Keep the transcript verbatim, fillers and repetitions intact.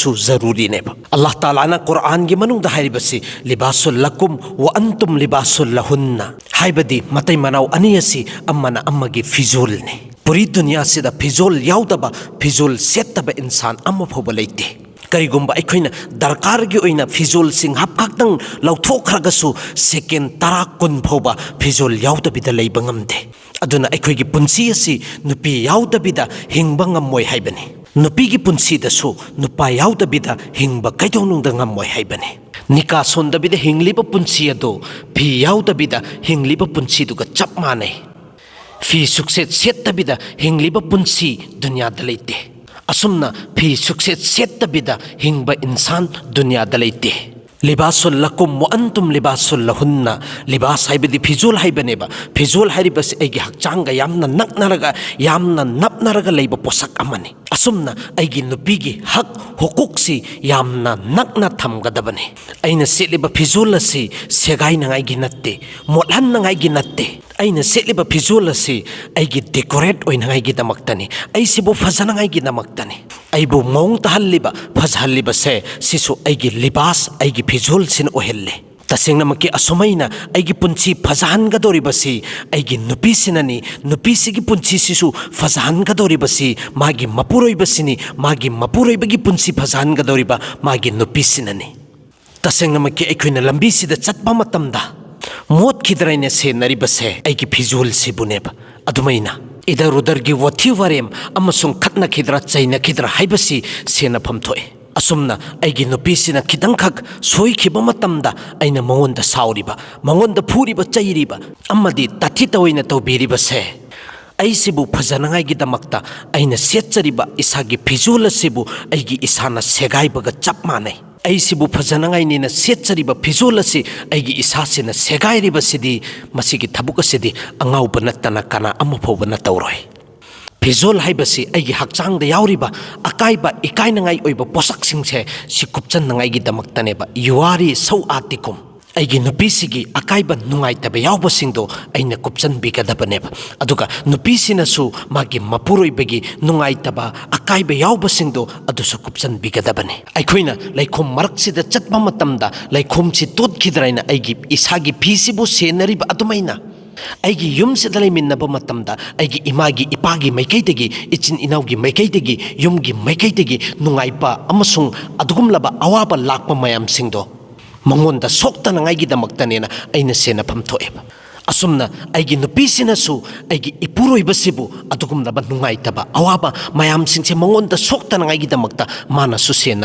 ꯁꯨ ꯖꯔꯨꯔꯤꯅꯦꯕ꯫ ꯑꯜꯂꯥꯍ ꯇꯥꯂꯥꯅ ꯀꯨꯔꯥꯟꯒꯤ ꯃꯅꯨꯡꯗ ꯍꯥꯏꯔꯤꯕꯁꯤ "ꯂꯤꯕꯥꯁꯨꯜ ꯂꯀꯨꯝ ꯋ ꯑꯟꯇꯨꯝ ꯂꯤꯕꯥꯁꯨꯜ ꯂꯍꯨꯟꯅ", ꯍꯥꯏꯕꯗꯤ ꯃꯇꯩ ꯃꯅꯥꯎ ꯑꯅꯤ ꯑꯁꯤ ꯑꯃꯅ ꯑꯃꯒꯤ ꯐꯤꯖꯣꯜꯅꯤ꯫ ꯄꯨꯔꯤ ꯗꯨꯅꯤꯌꯥꯁꯤꯗ ꯐꯤꯖꯣꯜ ꯌꯥꯎꯗꯕ, ꯐꯤꯖꯣꯜ ꯁꯦꯠꯇꯕ ꯏꯟꯁꯥꯟ ꯑꯃ ꯐꯥꯎꯕ ꯂꯩꯇꯦ꯫ ꯀꯔꯤꯒꯨꯝꯕ ꯑꯩꯈꯣꯏꯅ ꯗꯔꯀꯥꯔꯒꯤ ꯑꯣꯏꯅ ꯐꯤꯖꯣꯜꯁꯤ ꯉꯥꯏꯍꯥꯛ ꯈꯛꯇꯪ ꯂꯧꯊꯣꯛꯈ꯭ꯔꯒꯁꯨ, ꯁꯦꯀꯦꯟ ꯇꯔꯥ ꯀꯨꯟ ꯐꯥꯎꯕ ꯐꯤꯖꯣꯜ ꯌꯥꯎꯗꯕꯤꯗ ꯂꯩꯕ ꯉꯝꯗꯦ꯫ ꯑꯗꯨꯅ ꯑꯩꯈꯣꯏꯒꯤ ꯄꯨꯟꯁꯤ ꯑꯁꯤ ꯅꯨꯄꯤ ꯌꯥꯎꯗꯕꯤꯗ ꯍꯤꯡꯕ ꯉꯝꯃꯣꯏ ꯍꯥꯏꯕꯅꯤ꯫ ꯅꯨꯄꯤꯒꯤ ꯄꯨꯟꯁꯤꯗꯁꯨ ꯅꯨꯄꯥ ꯌꯥꯎꯗꯕꯤꯗ ꯍꯤꯡꯕ ꯀꯩꯗꯧꯅꯨꯡꯗ ꯉꯝꯃꯣꯏ ꯍꯥꯏꯕꯅꯤ꯫ ꯅꯤꯀꯥ ꯁꯣꯟꯗꯕꯤꯗ ꯍꯤꯡꯂꯤꯕ ꯄꯨꯟꯁꯤ ꯑꯗꯨ ꯐꯤ ꯌꯥꯎꯗꯕꯤꯗ ꯍꯤꯡꯂꯤꯕ ꯄꯨꯟꯁꯤꯗꯨꯒ ꯆꯞ ꯃꯥꯟꯅꯩ꯫ ꯐꯤ ꯁꯨꯛꯁꯦꯠ ꯁꯦꯠꯇꯕꯤꯗ ꯍꯤꯡꯂꯤꯕ ꯄꯨꯟꯁꯤ ꯗꯨꯅꯤꯌꯥꯗ ꯂꯩꯇꯦ꯫ ꯑꯁꯨꯝꯅ ꯐꯤ ꯁꯨꯛꯁꯦꯠ ꯁꯦꯠꯇꯕꯤꯗ ꯍꯤꯡꯕ ꯏꯟꯁꯥꯟ ꯗꯨꯅꯤꯌꯥꯗ ꯂꯩꯇꯦ꯫ "ꯂꯤꯕꯥꯁꯨꯜ ꯂꯀꯨꯝ ꯋ ꯑꯟꯇꯨꯝ ꯂꯤꯕꯥꯁꯨꯜ ꯂꯍꯨꯟꯅ", ꯂꯤꯕꯥꯁ ꯍꯥꯏꯕꯗꯤ ꯐꯤꯖꯣꯜ ꯍꯥꯏꯕꯅꯦꯕ꯫ ꯐꯤꯖꯣꯜ ꯍꯥꯏꯔꯤꯕꯁꯤ ꯑꯩꯒꯤ ꯍꯛꯆꯥꯡꯒ ꯌꯥꯝꯅ ꯅꯛꯅꯔꯒ, ꯌꯥꯝꯅ ꯅꯞꯅꯔꯒ ꯂꯩꯕ ꯄꯣꯠꯁꯛ ꯑꯃꯅꯤ꯫ ꯑꯁꯨꯝꯅ ꯑꯩꯒꯤ ꯅꯨꯄꯤꯒꯤ ꯍꯛ ꯍꯨꯀꯨꯛꯁꯤ ꯌꯥꯝꯅ ꯅꯛꯅ ꯊꯝꯒꯗꯕꯅꯤ꯫ ꯑꯩꯅ ꯁꯦꯠꯂꯤꯕ ꯐꯤꯖꯣꯜ ꯑꯁꯤ ꯁꯦꯒꯥꯏꯅꯉꯥꯏꯒꯤ ꯅꯠꯇꯦ, ꯃꯣꯠꯍꯟꯅꯉꯥꯏꯒꯤ ꯅꯠꯇꯦ꯫ ꯑꯩꯅ ꯁꯦꯠꯂꯤꯕ ꯐꯤꯖꯣꯜ ꯑꯁꯤ ꯑꯩꯒꯤ ꯗꯦꯀꯣꯔꯦꯠ ꯑꯣꯏꯅꯉꯥꯏꯒꯤꯗꯃꯛꯇꯅꯤ, ꯑꯩꯁꯤꯕꯨ ꯐꯖꯅꯉꯥꯏꯒꯤꯗꯃꯛꯇꯅꯤ꯫ ꯑꯩꯕꯨ ꯃꯑꯣꯡ ꯇꯥꯍꯜꯂꯤꯕ, ꯐꯖꯍꯜꯂꯤꯕꯁꯦ, ꯁꯤꯁꯨ ꯑꯩꯒꯤ ꯂꯤꯕꯥꯁ, ꯑꯩꯒꯤ ꯐꯤꯖꯣꯜꯁꯤꯅ ꯑꯣꯏꯍꯜꯂꯤ꯫ ꯇꯁꯦꯡꯅꯃꯛꯀꯤ ꯑꯁꯨꯃꯥꯏꯅ ꯑꯩꯒꯤ ꯄꯨꯟꯁꯤ ꯐꯖꯍꯟꯒꯗꯧꯔꯤꯕꯁꯤ ꯑꯩꯒꯤ ꯅꯨꯄꯤꯁꯤꯅꯅꯤ꯫ ꯅꯨꯄꯤꯁꯤꯒꯤ ꯄꯨꯟꯁꯤꯁꯤꯁꯨ ꯐꯖꯍꯟꯒꯗꯧꯔꯤꯕꯁꯤ ꯃꯥꯒꯤ ꯃꯄꯨꯔꯣꯏꯕꯁꯤꯅꯤ꯫ ꯃꯥꯒꯤ ꯃꯄꯨꯔꯣꯏꯕꯒꯤ ꯄꯨꯟꯁꯤ ꯐꯖꯍꯟꯒꯗꯧꯔꯤꯕ ꯃꯥꯒꯤ ꯅꯨꯄꯤꯁꯤꯅꯅꯤ꯫ ꯇꯁꯦꯡꯅꯃꯛꯀꯤ ꯑꯩꯈꯣꯏꯅ ꯂꯝꯕꯤꯁꯤꯗ ꯆꯠꯄ ꯃꯇꯝꯗ ꯃꯣꯠꯈꯤꯗ꯭ꯔꯥ ꯍꯥꯏꯅ ꯁꯦꯟꯅꯔꯤꯕꯁꯦ ꯑꯩꯒꯤ ꯐꯤꯖꯣꯜꯁꯤꯕꯨꯅꯦꯕ꯫ ꯑꯗꯨꯃꯥꯏꯅ ꯏꯗꯔ ꯎꯗꯔꯒꯤ ꯋꯥꯊꯤ ꯋꯥꯔꯦꯝ ꯑꯃꯁꯨꯡ ꯈꯠꯅꯈꯤꯗ꯭ꯔꯥ ꯆꯩꯅꯈꯤꯗ꯭ꯔꯥ ꯍꯥꯏꯕꯁꯤ ꯁꯦꯟꯅꯐꯝ ꯊꯣꯛꯏ꯫ ꯑꯁꯨꯝꯅ ꯑꯩꯒꯤ ꯅꯨꯄꯤꯁꯤꯅ ꯈꯤꯇꯪꯈꯛ ꯁꯣꯏꯈꯤꯕ ꯃꯇꯝꯗ ꯑꯩꯅ ꯃꯉꯣꯟꯗ ꯁꯥꯎꯔꯤꯕ, ꯃꯉꯣꯟꯗ ꯐꯨꯔꯤꯕ, ꯆꯩꯔꯤꯕ ꯑꯃꯗꯤ ꯇꯥꯊꯤ ꯇꯑꯣꯏꯅ ꯇꯧꯕꯤꯔꯤꯕꯁꯦ, ꯑꯩꯁꯤꯕꯨ ꯐꯖꯅꯉꯥꯏꯒꯤꯗꯃꯛꯇ ꯑꯩꯅ ꯁꯦꯠꯆꯔꯤꯕ ꯏꯁꯥꯒꯤ ꯐꯤꯖꯣꯜ ꯑꯁꯤꯕꯨ ꯑꯩꯒꯤ ꯏꯁꯥꯅ ꯁꯦꯒꯥꯏꯕꯒ ꯆꯞ ꯃꯥꯟꯅꯩ꯫ ꯑꯩꯁꯤꯕꯨ ꯐꯖꯅꯉꯥꯏꯅꯦꯅ ꯁꯦꯠꯆꯔꯤꯕ ꯐꯤꯖꯣꯜ ꯑꯁꯤ ꯑꯩꯒꯤ ꯏꯁꯥꯁꯤꯅ ꯁꯦꯒꯥꯏꯔꯤꯕꯁꯤꯗꯤ, ꯃꯁꯤꯒꯤ ꯊꯕꯛ ꯑꯁꯤꯗꯤ ꯑꯉꯥꯎꯕ ꯅꯠꯇꯅ ꯀꯅꯥ ꯑꯃ ꯐꯥꯎꯕꯅ ꯇꯧꯔꯣꯏ꯫ ꯐꯤꯖꯣꯜ ꯍꯥꯏꯕꯁꯤ ꯑꯩꯒꯤ ꯍꯛꯆꯥꯡꯗ ꯌꯥꯎꯔꯤꯕ ꯑꯀꯥꯏꯕ, ꯏꯀꯥꯏꯅꯉꯥꯏ ꯑꯣꯏꯕ ꯄꯣꯠꯁꯛꯁꯤꯡꯁꯦ ꯁꯤ ꯀꯨꯞꯆꯟꯅꯉꯥꯏꯒꯤꯗꯃꯛꯇꯅꯦꯕ꯫ "ꯌꯨꯋꯥꯔꯤ ꯁꯧ ꯑꯥꯇꯤꯀꯨꯝ", ꯑꯩꯒꯤ ꯅꯨꯄꯤꯁꯤꯒꯤ ꯑꯀꯥꯏꯕ ꯅꯨꯡꯉꯥꯏꯇꯕ ꯌꯥꯎꯕꯁꯤꯡꯗꯣ ꯑꯩꯅ ꯀꯨꯞꯁꯟꯕꯤꯒꯗꯕꯅꯦꯕ꯫ ꯑꯗꯨꯒ ꯅꯨꯄꯤꯁꯤꯅꯁꯨ ꯃꯥꯒꯤ ꯃꯄꯨꯔꯣꯏꯕꯒꯤ ꯅꯨꯡꯉꯥꯏꯇꯕ ꯑꯀꯥꯏꯕ ꯌꯥꯎꯕꯁꯤꯡꯗꯣ ꯑꯗꯨꯁꯨ ꯀꯨꯞꯁꯟꯕꯤꯒꯗꯕꯅꯤ꯫ ꯑꯩꯈꯣꯏꯅ ꯂꯩꯈꯣꯝ ꯃꯔꯛꯁꯤꯗ ꯆꯠꯄ ꯃꯇꯝꯗ ꯂꯩꯈꯣꯝꯁꯤ ꯇꯣꯠꯈꯤꯗ꯭ꯔꯥ ꯍꯥꯏꯅ ꯑꯩꯒꯤ ꯏꯁꯥꯒꯤ ꯐꯤꯁꯤꯕꯨ ꯁꯦꯟꯅꯔꯤꯕ ꯑꯗꯨꯃꯥꯏꯅ ꯑꯩꯒꯤ ꯌꯨꯝꯁꯤꯗ ꯂꯩꯃꯤꯟꯅꯕ ꯃꯇꯝꯗ ꯑꯩꯒꯤ ꯏꯃꯥꯒꯤ ꯏꯄꯥꯒꯤ ꯃꯥꯏꯀꯩꯗꯒꯤ, ꯏꯆꯤꯟ ꯏꯅꯥꯎꯒꯤ ꯃꯥꯏꯀꯩꯗꯒꯤ, ꯌꯨꯝꯒꯤ ꯃꯥꯏꯀꯩꯗꯒꯤ ꯅꯨꯡꯉꯥꯏꯕ ꯑꯃꯁꯨꯡ ꯑꯗꯨꯒꯨꯝꯂꯕ ꯑꯋꯥꯕ ꯂꯥꯛꯄ ꯃꯌꯥꯝꯁꯤꯡꯗꯣ ꯃꯉꯣꯟꯗ ꯁꯣꯛꯇꯅꯉꯥꯏꯒꯤꯗꯃꯛꯇꯅꯦꯅ ꯑꯩꯅ ꯁꯦꯟꯅꯐꯝ ꯊꯣꯛꯑꯦꯕ꯫ ꯑꯁꯨꯝꯅ ꯑꯩꯒꯤ ꯅꯨꯄꯤꯁꯤꯅꯁꯨ ꯑꯩꯒꯤ ꯏꯄꯨꯔꯣꯏꯕꯁꯤꯕꯨ ꯑꯗꯨꯒꯨꯝꯂꯕ ꯅꯨꯡꯉꯥꯏꯇꯕ ꯑꯋꯥꯕ ꯃꯌꯥꯝꯁꯤꯡꯁꯦ ꯃꯉꯣꯟꯗ ꯁꯣꯛꯇꯅꯉꯥꯏꯒꯤꯗꯃꯛꯇ ꯃꯥꯅꯁꯨ ꯁꯦꯟꯅꯒꯗꯕ꯫